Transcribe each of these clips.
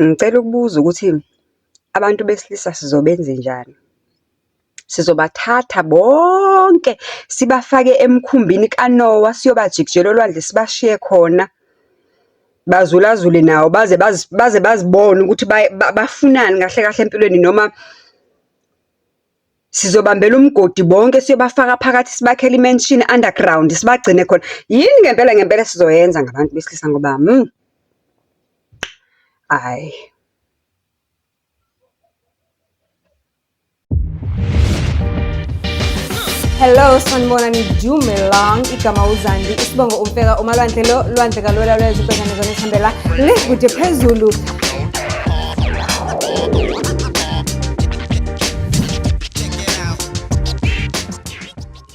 Ngicela ukubuza ukuthi abantu besilisa sizobenzenjani? Sizobathatha bonke sibafake emkhumbini kaNowa, siyobajikijela olwandle sibashiye khona, bazulazule nawo baze baze bazibone ukuthi bafunani kahle kahle empilweni noma sizobambela umgodi bonke siyobafaka phakathi sibakhele i-mansion underground, sibagcine khona. Yini ngempela ngempela esizoyenza ngabantu besilisa ngoba hhayi. Hello, sanibonani, dumelang, igama uZandi, isibongo umfeka umalwandle lo, lwandle kalwela lwezwe ubhekane zona esihambela le kude phezulu.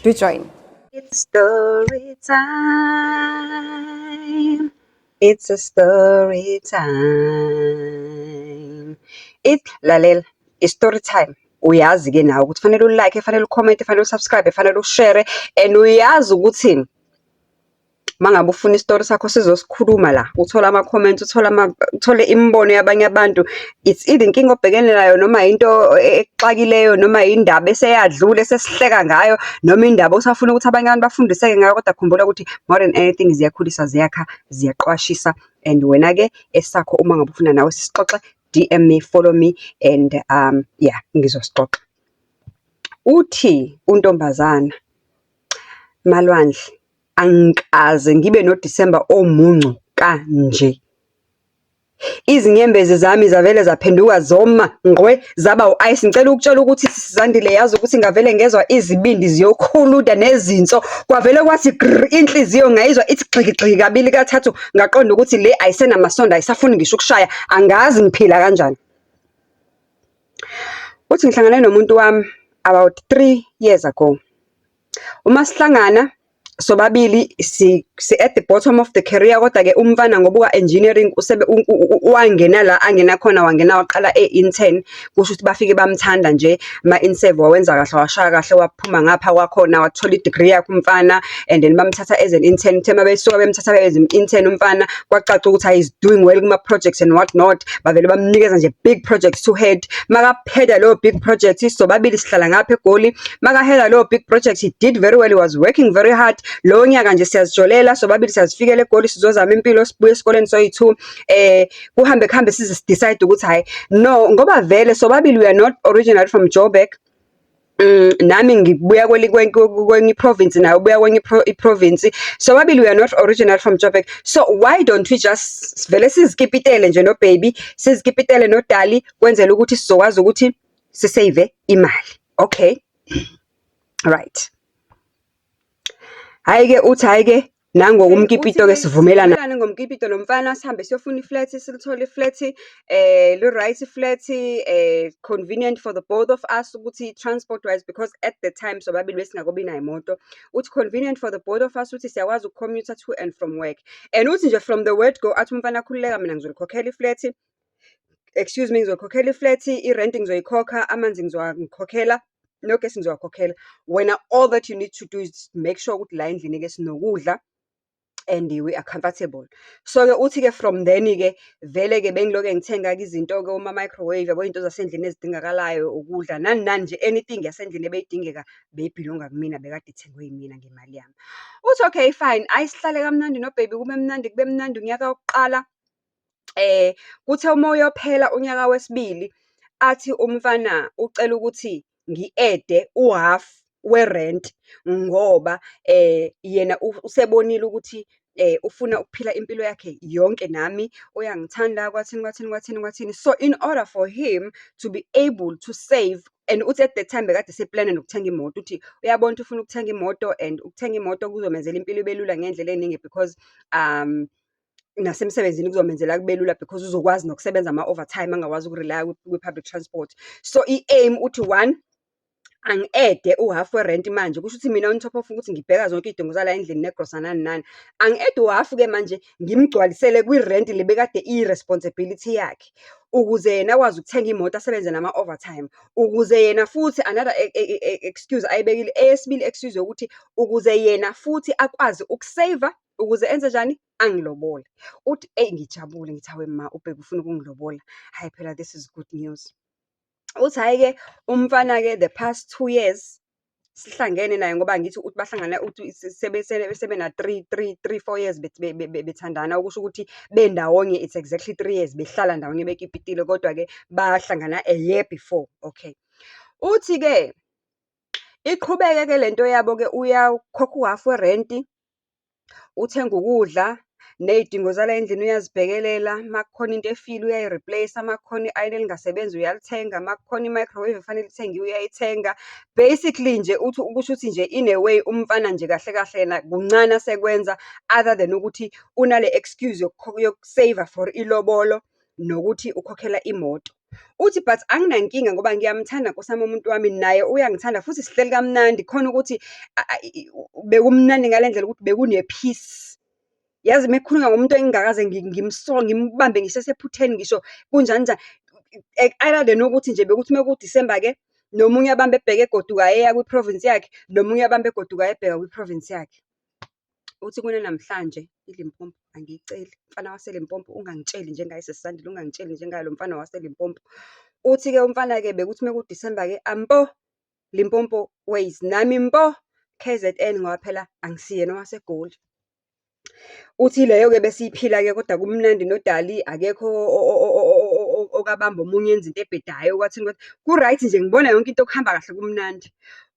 Do join. It's story time. It's a story time. It lalela, i-story time. Uyazi-ke nawe ukuthi fanele u-like, fanele u-comment, fanele u-subscribe, fanele u-share and uyazi ukuthi uma ngabe ufuna isitori sakho sizosikhuluma la, uthole ama-comments, uthole uthole imibono yabanye abantu. It's either inkinga obhekene nayo noma into ekuxakileyo noma indaba eseyadlula esesihleka ngayo noma indaba osafuna ukuthi abanye abantu bafundiseke ngayo. Kodwa khumbula ukuthi more than anything ziyakhulisa, ziyakha, ziyaqwashisa and wena-ke esakho uma ngabe ufuna nawe sisixoxe, DM me, follow me and yeah, ngizosixoxa. Uthi untombazana, Malwandle, angikaze ngibe noDisemba omuncu kanje. Izinyembezi zami zavele zaphenduka zoma ngqwe zaba u-ice. Ngicela ukutshela ukuthi sisi Zandile, yazi ukuthi ngavele ngezwa izibindi ziyokhuluda nezinso, kwavele kwathi grr, inhliziyo ngayizwa ithi gxiki gxiki kabili kathathu, ngaqonda ukuthi le ayisenamasondo, ayisafuni ngisho ukushaya, angazi ngiphila kanjani. Uthi ngihlangane nomuntu wami about 3 years ago. Uma sihlangana sobabili si at the bottom of the career, kodwa-ke umfana ngoba uka-engineering usebe wangena la angena khona, wangena waqala e-intern. Kusho ukuthi bafike bamthanda nje, ama-interview wawenza kahle, washaya kahle, waphuma ngapha kwakhona, wathola i-degree yakhe umfana and then bamthatha as an intern. Kuthe uma besuka bemthatha as an intern umfana, kwacaca ukuthi hhayi, is doing well kuma-projects and what not. Bavele bamnikeza nje big project to head. Makapheda leyo big project, sobabili sihlala ngapha eGoli. Maka-head-a leyo big project, he did very well, he was working very hard. Lowo nyaka nje siyazijolela, sobabili siyazifikela eGoli, sizozama impilo, sibuye esikoleni soyi-two. Kuhambe kuhambe size si-decide ukuthi hhayi no, ngoba vele sobabili we are not originally from Joburg. Nami ngibuya kwenye i-province, naye ubuya kwenye i-province. Sobabili we are not original from Joburg. So why don't we just vele sizikipitele nje no-baby, sizikipitele no-darlie, kwenzela ukuthi sizokwazi ukuthi si-save imali. Okay. Right. Hhayi-ke uthi hhayi-ke nangokumkipito-ke sivumelana ngomkipito nomfana, sihambe siyofuna i-flat, silithole i-flat, li-right i-flat, convenient for the both of us ukuthi transport wise, because at the time sobabili besingakobi nayo imoto. Uthi convenient for the both of us, uthi siyakwazi uku-commute to and from work. And uthi nje from the word go, athi umfana, "Khululeka, mina ngizolikhokhela i-flat, excuse me, ngizokhokhela i-flat, i-rent ngizoyikhokha, amanzi ngizowakhokhela, nogesi ngizowakhokhela. Wena all that you need to do is make sure ukuthi la endlini-ke sinokudla and we are comfortable." So-ke uthi-ke from then-ke, vele-ke bengilokhu ngithenga-ke izinto-ke, oma-microwave, yabo, izinto zasendlini ezidingakalayo, ukudla, nani nani nje, anything yasendlini ebeyidingeka beyibhilonga kumina, bekade ithengwe yimina ngemali yami. Uthi okay fine, ayi sihlale kamnandi no-baby, kube mnandi, kube mnandi unyaka wokuqala. Kuthe uma uyophela unyaka wesibili, athi umfana ucela ukuthi ngi-add-e u-half we-rent ngoba yena usebonile ukuthi ufuna ukuphila impilo yakhe yonke nami, uyangithanda, kwathini, kwathini, kwathini, kwathini. So in order for him to be able to save, and uthi at the time bekade ese-plan-a nokuthenga imoto, uthi uyabona ukuthi ufuna ukuthenga imoto and ukuthenga imoto kuzomenzela impilo ibe lula ngey'ndlela ey'ningi because nasemsebenzini kuzomenzela kube lula because uzokwazi nokusebenza ama-overtime, angakwazi uku-rely-a kwi-public transport. So i-aim uthi one, Angi-add-e u-half we-rent manje, kusho ukuthi mina on top of ukuthi ngibheka zonke iy'dingo zala endlini negrosa nani nani. Angi-add-e u-half-ke manje, ngimgcwalisele kwirenti le bekade iyi-responsibility yakhe. Ukuze yena akwazi ukuthenga imoto asebenze nama-overtime. Ukuze yena futhi another excuse ayibekile, eyesibili excuse yokuthi, ukuze yena futhi akwazi uku-save-a, ukuze enze njani? Angilobole. Uthi eyi ngijabule, ngithi hawe ma, ubheki ufuna ukungilobola. Hhayi phela this is good news. Uthi hhayi-ke, umfana-ke the past 2 years, sihlangene naye ngoba angithi uthi bahlangana uthi sebena three, three, three, 4 years bethandana. Okusho ukuthi bendawonye it's exactly 3 years, behlala ndawonye bekipitile, kodwa-ke bahlangana a year before, okay. Uthi-ke, iqhubeke-ke lento yabo-ke, uyakhokha u-half werenti, uthenga ukudla, ney'dingo zala endlini uyazibhekelela. Uma kukhona into efile uyayi-replace-a, uma kukhona i-ayini elingasebenzi uyalithenga, uma kukhona i-microwave efanele ithengiwe uyayithenga. Basically nje uthi kusho ukuthi nje in a way, umfana nje kahle kahle yena kuncane asekwenza other than ukuthi unale excuse yoku-save-a for ilobolo, nokuthi ukhokhela imoto. Uthi but anginankinga ngoba ngiyamthanda nkosi yami umuntu wami, naye uyangithanda futhi sihleli kamnandi. Khona ukuthi bekumnandi ngale ndlela ukuthi bekune-peace. Yazi uma kukhulunywa ngomuntu engingakaze ngimbambe ngisho esephutheni ngisho kunjani njani. Other than ukuthi nje bekuthi uma ku-December-ke, nomunye abambe ebheke egoduka eya kwi-province yakhe, nomunye abambe egoduka ebheka kwi-province yakhe. Uthi kunanamhlanje iLimpopo angiyiceli, mfana waseLimpopo ungangitsheli njengaye sisi Zandile, ungangitsheli njengaye lo mfana waseLimpopo. Uthi-ke umfana-ke bekuthi uma ku-December-ke ampo, Limpopo ways, nami mpo, KZN ngoba phela angisiyena owaseGoli. Uthi leyo-ke besiyiphila-ke kodwa kumnandi noDali, akekho okabamba omunye enza into ebhedayo kwathini ku-right nje, ngibona yonke into kuhamba kahle kumnandi.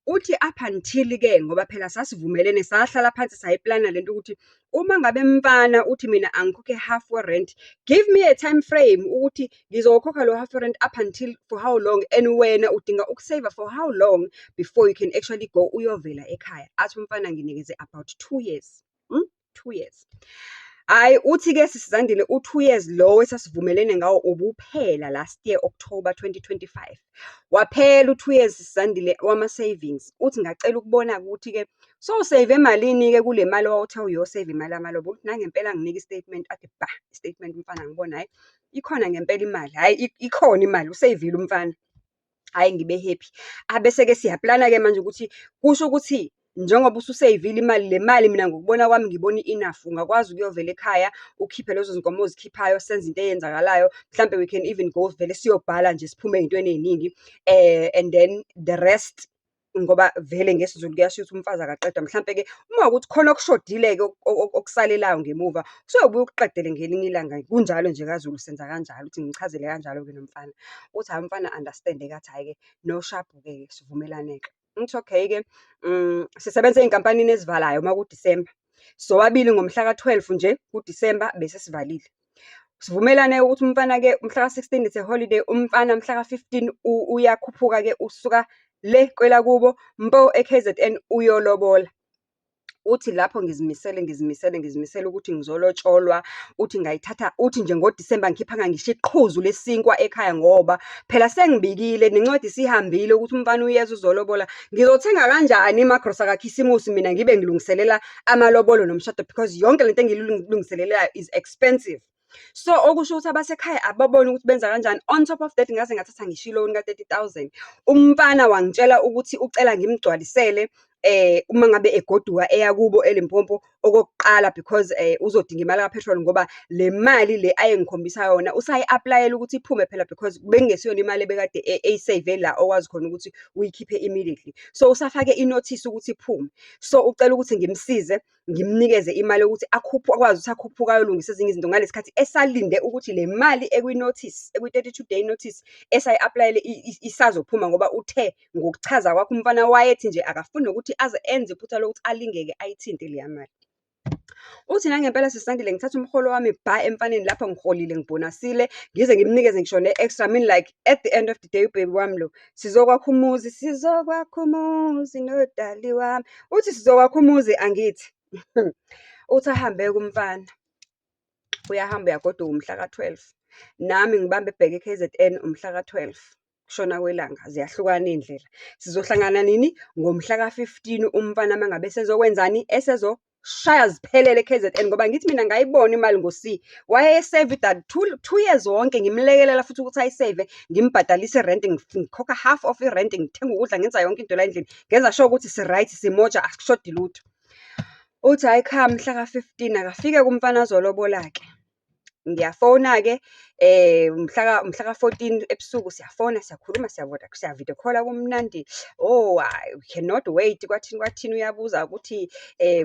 Uthi up until-ke ngoba phela sasivumelene sahlala phansi sayiplana lento ukuthi, uma ngabe mfana uthi mina angikhokhe half we-rent, give me a time frame ukuthi ngizowukhokha lo half we-rent up until for how long, and wena udinga uku-save-a for how long before you can actually go uyovela ekhaya. Athi umfana nginikeze about 2 years, 2 years. Hhayi, uthi-ke sisi Zandile, u-2 years lo esasivumelene ngawo ubuphela last year, October 2025. Waphela u-2 years, sisi Zandile, wama-savings. Uthi ngacela ukubona-ke ukuthi-ke, sowu-save-e malini-ke kule mali owawuthe uyo-save-a imali yamalobolo. Uthi nangempela anginike i-statement, athi bha, i-statement umfana ngibona hhayi, ikhona ngempela imali, hhayi ikhona imali, u-save-ile umfana. Hhayi ngibe happy. Abese-ke siyaplana-ke manje ukuthi, kusho ukuthi njengoba usu-save-ile imali, le mali mina ngokubona kwami ngibona i-enough. Ungakwazi ukuyovela ekhaya, ukhiphe lezo zinkomo ozikhiphayo, senze into eyenzakalayo. Mhlampe we can even go vele siyobhala nje siphume ey'ntweni ey'ningi. And then the rest, ngoba vele ngesiZulu kuyashiwo ukuthi umfazi akaqedwa. Mhlampe-ke uma kuwukuthi khona okushodile-ke okusalelayo ngemuva, usuyobuya ukuqedele ngelinye ilanga. Kunjalo nje kaZulu senza kanjalo, uthi ngichazele kanjalo-ke nomfana. Uthi hhayi umfana a-understand-e-ke athi hhayi-ke no sharp-ke sivumelane-ke. Ngithi okay-ke, sisebenza ey'nkampanini ezivalayo uma ku-December. Sobabili ngomhla ka-12 nje ku-December bese sivalile. Sivumelane ukuthi umfana-ke mhla ka-16 it's a holiday, umfana mhla ka-15 uyakhuphuka-ke usuka le kwelakubo mpo e-KZN uyolobola. Uthi lapho ngizimisele, ngizimisele, ngizimisele ukuthi ngizolotsholwa. Uthi ngayithatha, uthi nje ngoDisemba angikhiphanga ngisho iqhuzu lesinkwa ekhaya ngoba phela sengibikile, nencwadi isihambile ukuthi umfana uyeza uzolobola. Ngizothenga kanjani amagrosa kaKhisimusi mina ngibe ngilungiselela amalobolo nomshado, because yonke lento engiyilungiselelayo is expensive. So, okusho ukuthi abasekhaya ababoni ukuthi benza kanjani. On top of that, ngaze ngathatha ngisho i-loan ka-30,000. Umfana wangitshela ukuthi ucela ngimgcwalisele uma ngabe egoduka eya kubo eLimpopo okokuqala, because uzodinga imali ka-petrol, ngoba le mali le ayengikhombisa yona usayi-apply-ela ukuthi iphume phela, because bekungesiyona imali ebekade eyi-save la okwazi khona ukuthi uyikhiphe immediately. So, usafake i-notice ukuthi iphume. So, ucela ukuthi ngimsize, ngimnikeze imali yokuthi akwazi ukuthi akhuphuke ayolungisa ezinye izinto ngalesi khathi esalinde ukuthi le mali ekwi-notice, ekwi-32 day notice esayi-apply-ele isazophuma, ngoba uthe ngokuchaza kwakhe umfana wayethi nje akafuni nokuthi aze enze iphutha lokuthi alingeke ayithinte leya mali. Uthi nangempela sisi Zandile, ngithatha umholo wami bha emfaneni lapho ngiholile, ngibhonasile, ngize ngimnikeze ngisho ne-extra. I mean, like, at the end of the day, u-baby wami lo, sizokwakha umuzi, sizokwakha umuzi nodali wami. Uthi sizokwakha umuzi angithi. Uthi ahambe-ke umfana. Uyahamba uyagoduka umhla ka-12. Nami ngibambe ebheke e-KZN umhla ka-12. Ukushona kwelanga, ziyahlukana iy'ndlela. Sizohlangana nini? Ngomhla ka-15 umfana uma ngabe esezokwenzani? Esezoshaya ziphelele e-KZN, ngoba ngithi mina ngayibona imali ngo-C. Wayeseyive 2 years wonke, ngimlekelela futhi ukuthi ayiseyive, ngimbhadalise irenti, ngikhokha half of irenti, ngithenga ukudla, ngenza yonke into la endlini. Ngenza sure ukuthi si-right, simoja, akushodi lutho. Uthi hhayi kha, mhla ka-15 akafike kumfana azolobola-ke. Ngiyafona-ke mhla ka-14 ebusuku siyafona, siyakhuluma, siya-video call-a kumnandi. Oh, I cannot wait, kwathini kwathini, uyabuza ukuthi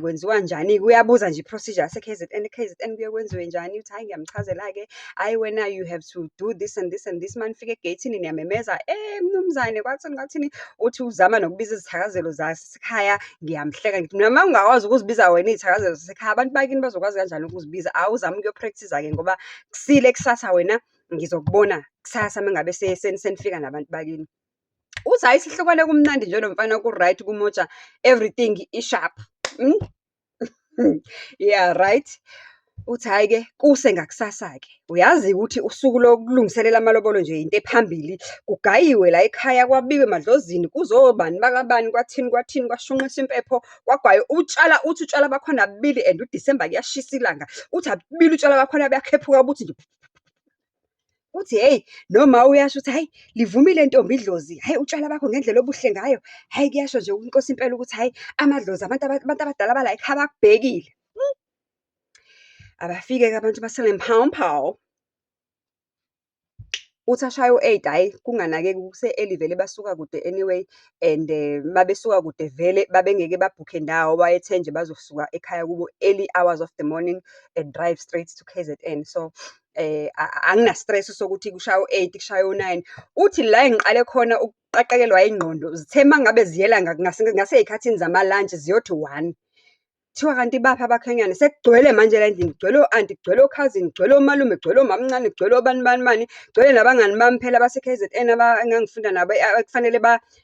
kwenziwa njani-ke, uyabuza nje i-procedure yase-KZN, e-KZN kuye kwenziwe njani? Uthi hhayi, ngiyamchazela-ke, hhayi wena you have to do this and this and this, uma nifika egeyithini niyamemeza, mnumzane, kwathini kwathini. Uthi uzama nokubiza izithakazelo zasekhaya, ngiyamhleka ngithi, mina uma ungakwazi ukuzibiza wena iy'thakazelo zasekhaya, abantu bakini bazokwazi kanjani ukuzibiza? Awuzame ukuyo-practice-a-ke ngoba kusile kusasa wena, ngizokubona kusasa uma ngabe senifika nabantu bakini. Uthi hhayi, sihlukane kumnandi nje nomfana ku-right, kumoja, everything i-sharp. Yeah, right. Uthi hhayi-ke, kuse ngakusasa-ke. Uyazi-ke ukuthi usuku lokulungiselela amalobolo nje into ephambili. Kugayiwe la ekhaya, kwabiwe emadlozini, kuzobani bakabani, kwathini kwathini, kwashunqiswa impepho, kwagaywa utshwala. Uthi utshwala bakhona abubili and uDisemba kuyashisa ilanga. Uthi abubili utshwala bakhona buyakhephuka buthi nje. Uthi hheyi, noma uyasho ukuthi hhayi, livumile ntombi idlozi, hhayi utshwala bakho ngendlela obuhle ngayo. Hhayi kuyasho nje inkosi impela ukuthi hhayi, amadlozi abantu abantu abadala bala ekhaya bakubhekile. Abafike-ke abantu baseLimpopo. Uthi ashaye u-eight, hhayi kunganakeki kuse-early vele basuka kude anyway and uma besuka kude vele babengeke babhukhe ndawo. Wayethe nje bazosuka ekhaya kubo early hours of the morning and drive straight to KZN. So, angina-stress sokuthi kushaye u-eight, kushaye u-nine. Uthi la engiqale khona ukuqaqekelwa ingqondo, zithe uma ngabe ziyela ngasey'khathini zama-lunch, ziyothi 1. Kuthiwa kanti baphi abakhwenyana? Sekugcwele manje la endlini, kugcwele o-anti, kugcwele o-cousin, kugcwele omalume, kugcwele omamncane, kugcwele obani bani bani. Kugcwele nabangani bami phela base-KZN engangifunda nabo ekufanele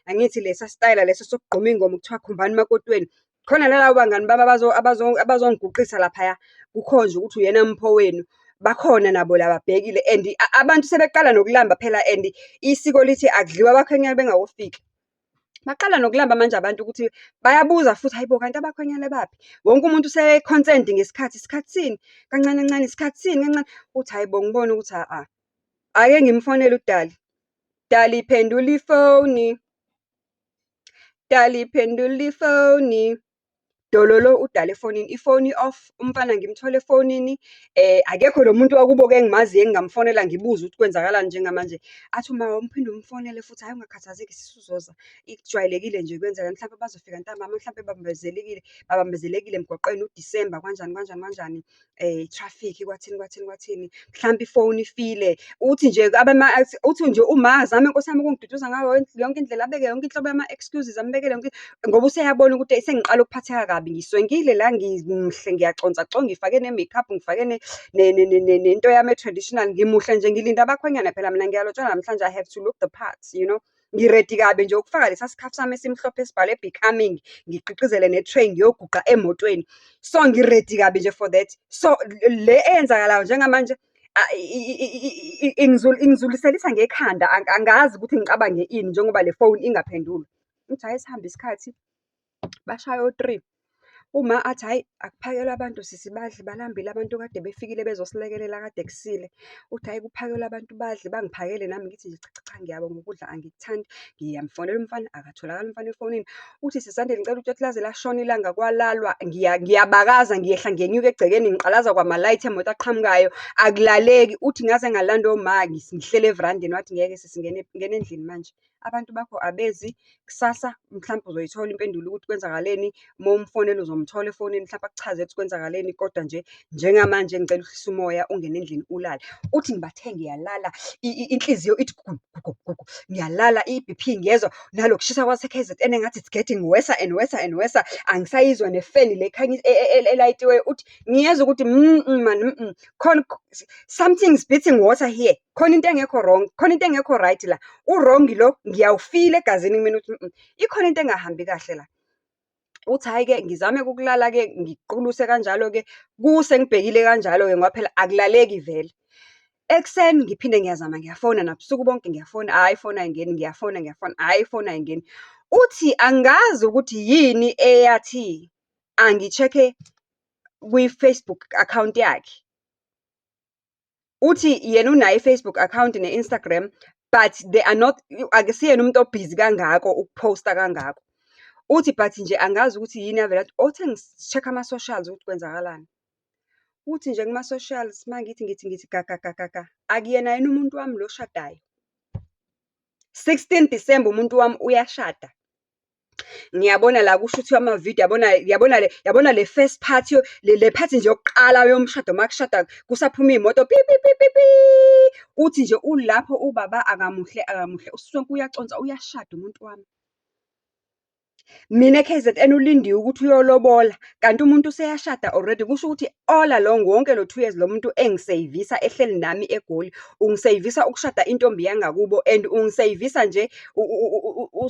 angithi lesa sitayela leso sokugquma ingoma kuthiwa khumbani makoti wenu. Khona nalabo bangani bami abazongiguqisa laphaya, kukhonjwe ukuthi uyena mpho wenu. Bakhona nabo la babhekile and abantu sebeqala nokulamba phela and isiko lithi akudliwa abakhwenyana bengakofiki. Baqala nokulamba manje abantu ukuthi bayabuza futhi, hayi bo, kanti abakhwenyana baphi? Wonke umuntu use-concerned ngesikhathi, isikhathi sini? Kancane kancane, isikhathi sini kancane? Uthi hhayi bo, ngibone ukuthi a-a, ake ngimfonele uDali. Dali, phendula ifoni. Dali, phendula ifoni. Dololo uDali efonini, ifoni i-off, umfana ngimthole efonini. Akekho lo muntu wakubo-ke engimaziyo engingamfonela ngibuze ukuthi kwenzakalani njengamanje. Athi uma uphinde umfonele futhi, hhayi ungakhathazeki sisi uzoza. Kujwayelekile nje kwenzeka, mhlampe bazofika ntambama, mhlampe babambezelekile, babambezelekile emgwaqeni uDisemba kanjani kanjani kanjani. I-traffic kwathini kwathini kwathini, mhlampe ifoni ifile. Uthi nje uthi nje uma azame Nkosi yami ukungiduduza ngayo yonke indlela, abeke yonke inhlobo yama-excuses, ambekele yonke, ngoba useyabona ukuthi sengiqala ukuphatheka kabi. Ngiswenkile la, ngimuhle, ngiyaconsa co, ngifake ne-makeup, ngifake nento yami e-traditional, ngimuhle nje, ngilinde abakhwenyana phela mina ngiyalotsholwa namhlanje, I have to look the part. Ngi-ready kabi nje ukufaka lesa sikhafu sami esimhlophe esibhalwe becoming, ngigqigqizele ne-tray ngiyoguqa emotweni. So, ngi-ready kabi nje for that. So, le eyenzakalayo njengamanje ingizuliselisa ngekhanda, angazi ukuthi ngicabange ini njengoba le phone ingaphendulwa. Ngithi hhayi, sihambe isikhathi, bashaya o-three. Uma athi, hhayi akuphakelwe abantu sisi badle, balambile abantu kade befikile bezosilekelela kade kusile. Uthi hhayi kuphakelwe abantu badle, bangiphakele nami ngithi nje cha cha cha, ngiyabonga ukudla angikuthandi. Ngiyamfonela umfana, akatholakali umfana efonini. Uthi sisi Zandile, ngicela ukutshela laze lashona ilanga kwalalwa, ngiyabakaza, ngiyehla ngiyenyuka egcekeni, ngiqalaza kwama-light emoto aqhamukayo, akulaleki. Uthi ngaze ngalanda oma, ngihleli everandeni, wathi ngeke sisi ngena ngena endlini manje. Abantu bakho abezi, kusasa mhlampe uzoyithola impendulo ukuthi kwenzakaleni. Uma umfonela uzomthola efonini mhlampe akuchazele ukuthi kwenzakaleni, kodwa nje njengamanje ngicela uhlise umoya ungene endlini ulale. Uthi ngibathe ngiyalala, inhliziyo ithi gugu gugu gugu, ngiyalala, i-BP ngiyezwa, nalokushisa kwase-KZN engathi it's getting worse and worse and worse. Angisayizwa nefeni le elayitiweyo. Uthi ngiyezwa ukuthi man, khona something's beating water here. Khona into engekho wrong, khona into engekho right la. U-wrong lo, ngiyawufila egazini kumina ukuthi ikhona into engahambi kahle la. Uthi hhayi-ke, ngizame ukulala-ke, ngiquluse kanjalo-ke, kuse ngibhekile kanjalo-ke ngoba phela akulaleki vele. Ekuseni ngiphinde ngiyazama ngiyafona, nabusuku bonke ngiyafona, hhayi ifoni ayingeni, ngiyafona, ngiyafona, hhayi ifoni ayingeni. Uthi angazi ukuthi yini eyathi angi-check-e kwi-Facebook account yakhe. Uthi yena unayo i-Facebook account ne-Instagram, but they are not, akusiyena umuntu obhizi kangako ukuphosta kangako. Uthi but nje angazi ukuthi yini eyavela yathi, awuthi ngi-check-e ama-socials ukuthi kwenzakalani. Uthi nje kuma-socials, uma ngithi ngithi ngithi gaga gaga ga, akuyena yini umuntu wami lo oshadayo? 16 December umuntu wami uyashada. Ngiyabona la kushuthiwe amavidiyo, yabona, yabona le, yabona le first part, le part nje yokuqala yomshado uma kushada kusaphuma iy'moto pi pi pi pi pi. Uthi nje ulapho ubaba akamuhle akamuhle, usonke uyaconsa uyashada umuntu wami. Mina e-KZN ulindiwe ukuthi uyolobola, kanti umuntu useyashada already. Kusho ukuthi all along, wonke lo 2 years lo muntu engiseyivisa ehleli nami eGoli, ungiseyivisa ukushada intombi yangakubo and ungiseyivisa nje,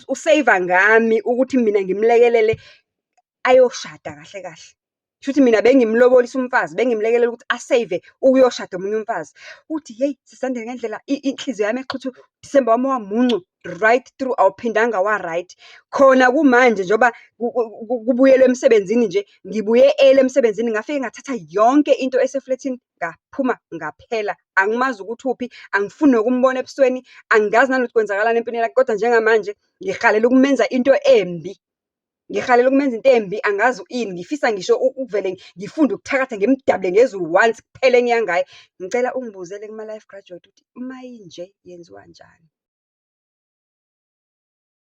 useyiva ngami ukuthi mina ngimlekelele ayoshada kahle kahle. Kushuthi mina bengimlobolisa umfazi, bengimlekelela ukuthi aseyive ukuyoshada omunye umfazi. Uthi yeyi, Sisandile ngendlela inhliziyo yami December wami wamuncu right through, awuphindanga wa-right. Khona kumanje njengoba kubuyelwe emsebenzini nje, ngibuye early emsebenzini, ngafike ngathatha yonke into eseflethini, ngaphuma ngaphela. Angimazi ukuthi uphi, angifuni nokumbona ebusweni, angazi nanokuthi kwenzakalani empilweni yakhe, kodwa njengamanje ngihalela ukumenza into embi. Ngihalela ukumenza into embi, angazi ini, ngifisa ngisho ukuvele ngifunde ukuthakatha ngimdabule ngezulu once kuphele nya ngaye. Ngicela ungibuzele kuma-Life Graduate ukuthi uma inje yenziwa njani?